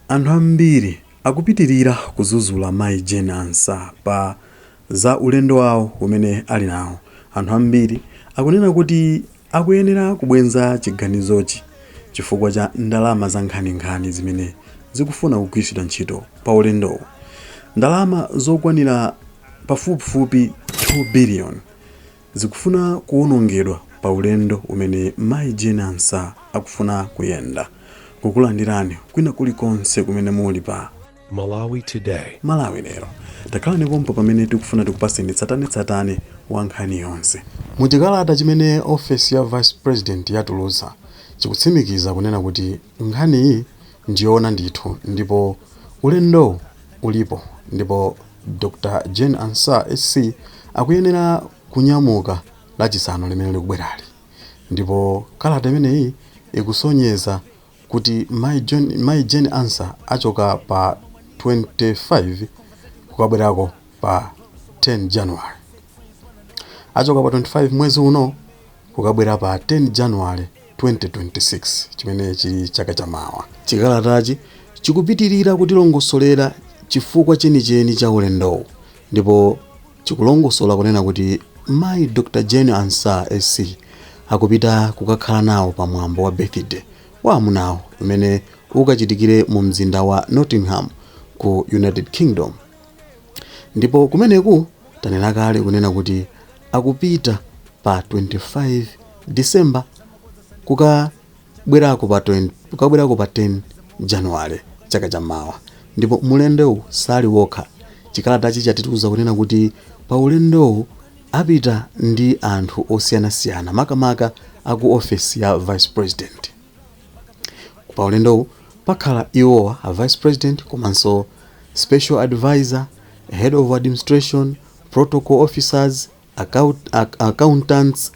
Anthu ambiri akupitirira kuzuzula Mayi Jane Ansah pa za ulendo wawo umene ali nawo. Anthu ambiri akunena kuti akuyenera kubwenza chiganizochi chifukwa cha ndalama za nkhaninkhani zimene zikufuna kugwiritsidwa ntchito pa ulendowu. Ndalama zokwanira pafupifupi 2 billion zikufuna kuwonongedwa pa ulendo umene Mayi Jane Ansah akufuna kuyenda. Kukulandirani kwina kulikonse kumene muli pa Malawi Today. Malawi Lero. Takhalani pompo pamene tikufuna tikupaseni tsatanetsatane wa nkhani yonse. Muchikalata chimene ofesi ya Vice President yatulutsa chikutsimikiza kunena kuti nkhaniyi ndiyoona ndithu ndipo ulendowu ulipo ndipo Dr Jane Ansah SC akuyenera kunyamuka Lachisanu limene likubwerali. Ndipo kalata imeneyi ikusonyeza kuti Mayi Jane Ansah achoka pa 25 kukabwerako pa 10 January. Achoka pa 25 mwezi uno kukabwera pa 10 January 2026, chimene chili chaka chamawa. Chikalatachi chikupitirira kutilongosolera chifukwa chenicheni cha ulendowu ndipo chikulongosola kunena kuti Mayi Dr Jane Ansah SC akupita kukakhala nawo pa mwambo wa birthday wa amunawo umene ukachitikire mu mzinda wa Nottingham ku United Kingdom. Ndipo kumeneku tanena kale kunena kuti akupita pa 25 December kukabwerako pa 10 January chaka chamawa. Ndipo mulendowu sali wokha. Chikalatachi chatitiuza kunena kuti pa ulendowu apita ndi anthu osiyanasiyana, makamaka aku ofesi ya Vice President. Pa ulendowu pakhala iwowa a Vice President komanso Special Advisor, Head of Administration, Protocol Officers, accountants,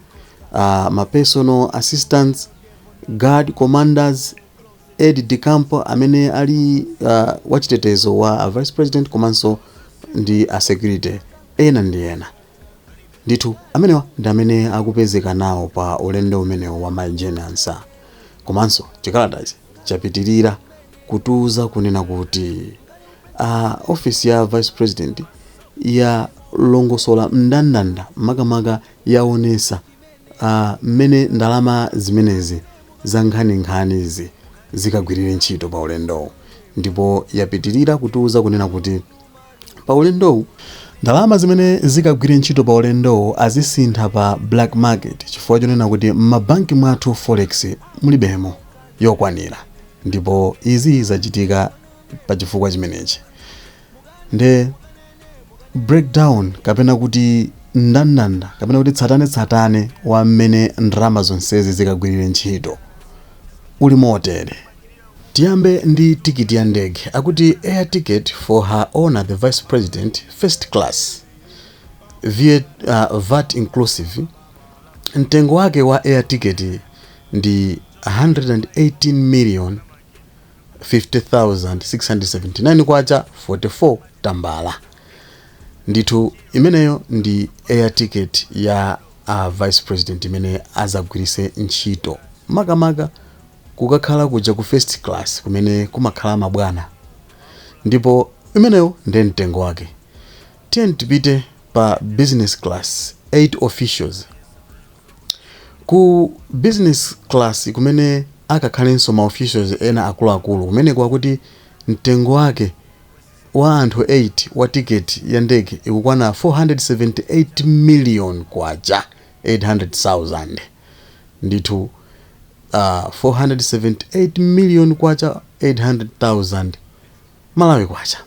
ma personal assistants, guard commanders, aide de camp amene ali wachitetezo wa a Vice President komanso ndi a security ena ndi ena. Ndithu amenewa ndi amene akupezeka nawo pa ulendo umenewu wa Mayi Jane Ansah. Komanso chikalatachi chapitirira kutiuza kunena kuti ofisi ya Vice President yalongosola mndandanda, makamaka yaonesa mmene ndalama zimenezi za nkhaninkhanizi zikagwirire ntchito pa ulendowu. Ndipo yapitirira kutiuza kunena kuti pa ulendowu ndalama zimene zikagwire ntchito pa ulendowu azisintha pa black market chifukwa chonena kuti m'mabanki mwathu forex mulibemo yokwanira, ndipo izi zachitika pa chifukwa chimenechi. Nde breakdown kapena kuti ndandanda kapena kuti tsatanetsatane wa mmene ndalama zonsezi zikagwirire ntchito uli motere. Tiyambe ndi tikiti ya ndege. Akuti air ticket for Her Honor the Vice President, first class, VAT inclusive, mtengo wake wa air ticket ndi 118 million 50,679 kwacha 44 tambala. Ndithu imeneyo ndi air ticket ya Vice President imene azagwirise ntchito, makamaka kukakhala kuja ku first class kumene kumakhala mabwana, ndipo imeneyo ndiye mtengo wake. Tiye tipite pa business class, 8 officials. Ku business class kumene akakhalenso ma officials ena akuluakulu, kumeneko akuti mtengo wake wa anthu 8 wa tiketi ya ndege ikukwana 478 million kwacha 800,000. Ndithu 478 million kwacha 800,000 Malawi kwacha.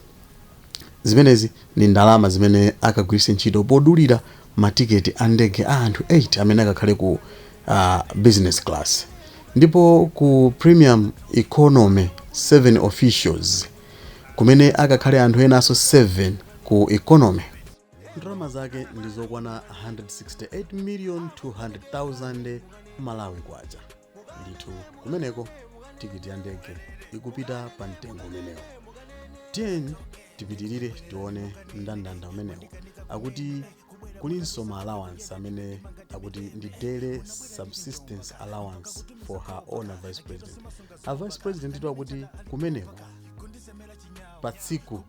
Zimenezi ndi ndalama zimene akagwiritse ntchito podulira matiketi a ndege a anthu 8 amene akakhale ku business class. Ndipo ku premium economy, 7 officials, kumene akakhale anthu enanso 7 ku economy, ndalama zake ndi zokwana 168 million 200,000 Malawi kwacha. Ndithu kumeneko tikiti ya ndege ikupita pa mtengo umenewo. Tiyeni tipitirire tione mndandanda umenewo. Akuti kulinso ma allowance amene akuti ndi daily subsistence allowance for Her Honor Vice President. A Vice President tu akuti kumeneko Pa tsiku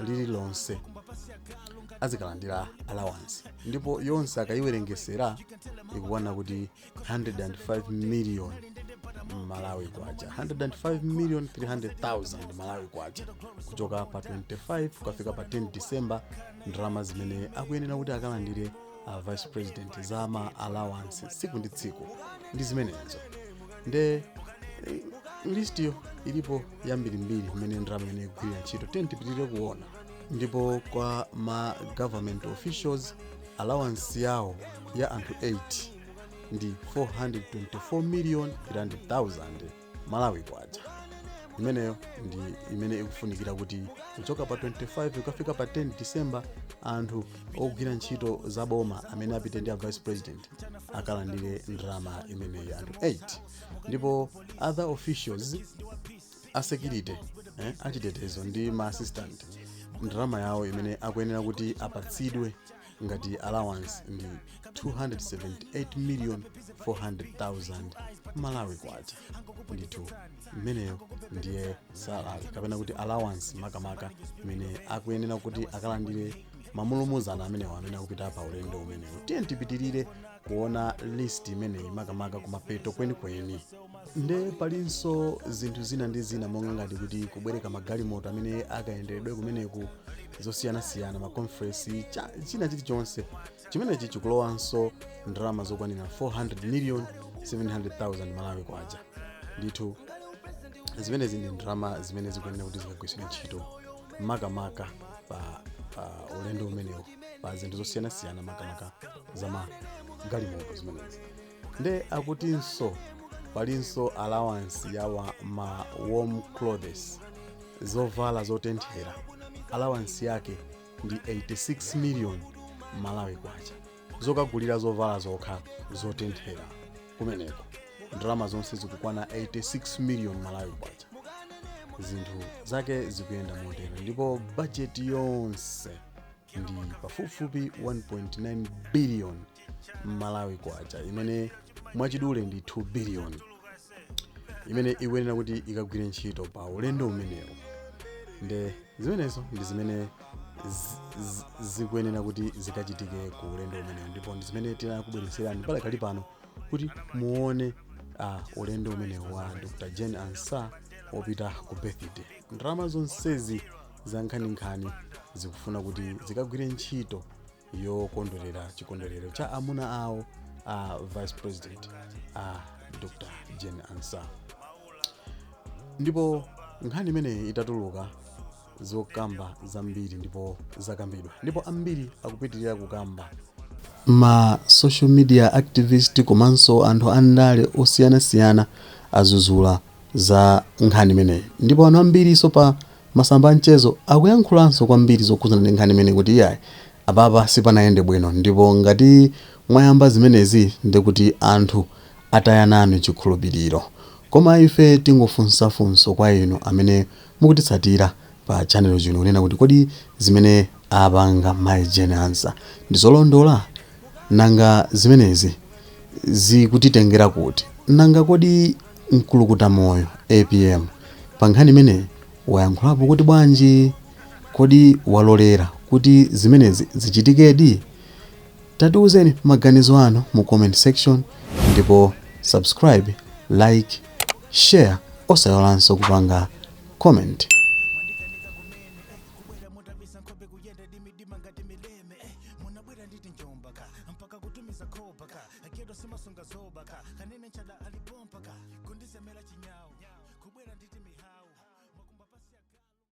lililonse azikalandira allowance, ndipo yonse akayiwerengesera ikukwana kuti 105 million Malawi kwacha, 105 million 300,000 Malawi kwacha, kuchoka pa 25 kukafika pa 10 December. Ndalama zimene akuyenera kuti akalandire a vice president za ma allowance tsiku ndi tsiku ndi zimenezo. Nde listiyo ilipo yambirimbiri imene ndalama imene ikugwirira ntchito. Tiye tipitirire kuona. Ndipo kwa ma government officials, allowance yawo ya anthu 8 ndi 424 million 300,000 Malawi kwacha. Imeneyo ndi imene ikufunikira kuti kuchoka pa 25 kukafika pa 10 December, anthu ogwira ntchito za boma amene apite ndi a vice president akalandire ndalama imeneyi, anthu 8. Ndipo other officials, a security, achitetezo ndi ma assistant, ndalama yawo imene akuyenera kuti apatsidwe ngati allowance ndi 278 million 400,000 Malawi kwacha. Ndithu imeneyo ndiye salary kapena kuti allowance makamaka imene akuyenera kuti akalandire mamulumuzana amenewo amene akupita pa ulendo umenewo. Tiye tipitirire kuona list imeneyi makamaka kumapeto kwenikweni. Nde palinso zinthu zina ndi zina, monga ngati kuti kubwereka magalimoto amene akayenderedwe kumeneku, zosiyanasiyana, ma conference, china chilichonse chimenechi chikulowanso ndalama zokwanira 400 million 700,000 Malawi kwacha. Ndithu zimenezi ndi ndalama zimene zikuyenera kuti zikagwiritsidwe ntchito makamaka pa ulendo umenewu, pa zinthu zosiyanasiyana, makamaka za magalimoto zimenezi. Nde akutinso palinso allowance yawa ma warm clothes, zovala zotenthera. Allowance yake ndi 86 million Malawi kwacha, zokagulira zovala zokha zotenthera kumeneko. Ndalama zonse zikukwana 86 million Malawi kwacha. Zinthu zake zikuyenda motero, ndipo bajeti yonse ndi pafupifupi 1.9 billion Malawi kwacha, imene mwachidule ndi 2 billion, imene ikuyenera kuti ikagwire ntchito pa ulendo umenewu. Nde zimenezo ndi zimene zikuyenera kuti zikachitike ku ulendo umenewu, ndipo ndi zimene tinakubweretserani palakali pano kuti muone ulendo umenewu wa Dr Jane Ansah wopita ku birthday. Ndalama zonsezi za nkhaninkhani zikufuna kuti zikagwire ntchito yokondwerera chikondwerero cha amuna awo a vice president, a Dr Jane Ansah. Ndipo nkhani imeneyi itatuluka, zokamba zambiri ndipo zakambidwa, ndipo ambiri akupitirira kukamba. Ma social media activist komanso anthu andale osiyanasiyana azuzula za nkhani imeneyi, ndipo anthu ambiriso pa masamba a mchezo akuyankhulanso kwambiri zokhudzana ndi nkhani imeneyi, kuti iyayi, apapa sipanayende bwino, ndipo ngati mwayamba zimenezi ndikuti anthu atayananu chikhulupiriro. Koma ife tingofunsafunso kwa inu amene mukutitsatira pa channel chino, kunena kuti kodi zimene apanga Mayi Jane Ansah ndi zolondola? Nanga zimenezi zikutitengera kuti? Nanga kodi mkulukuta moyo APM pa nkhani imeneyi wayankhulapo kuti bwanji? Kodi walolera kuti zimenezi zichitikedi? Tatiuzeni maganizo anu mu comment section, ndipo subscribe, like, share, osayiwalanso kupanga comment. Kubwera mutabisa nkhope, kuyenda dimidima ngati mileme, munabwera nditi njomba ka mpaka kutumiza khoba ka agedo simasunga zoba ka kanene nchada alipompa ka kundisiya.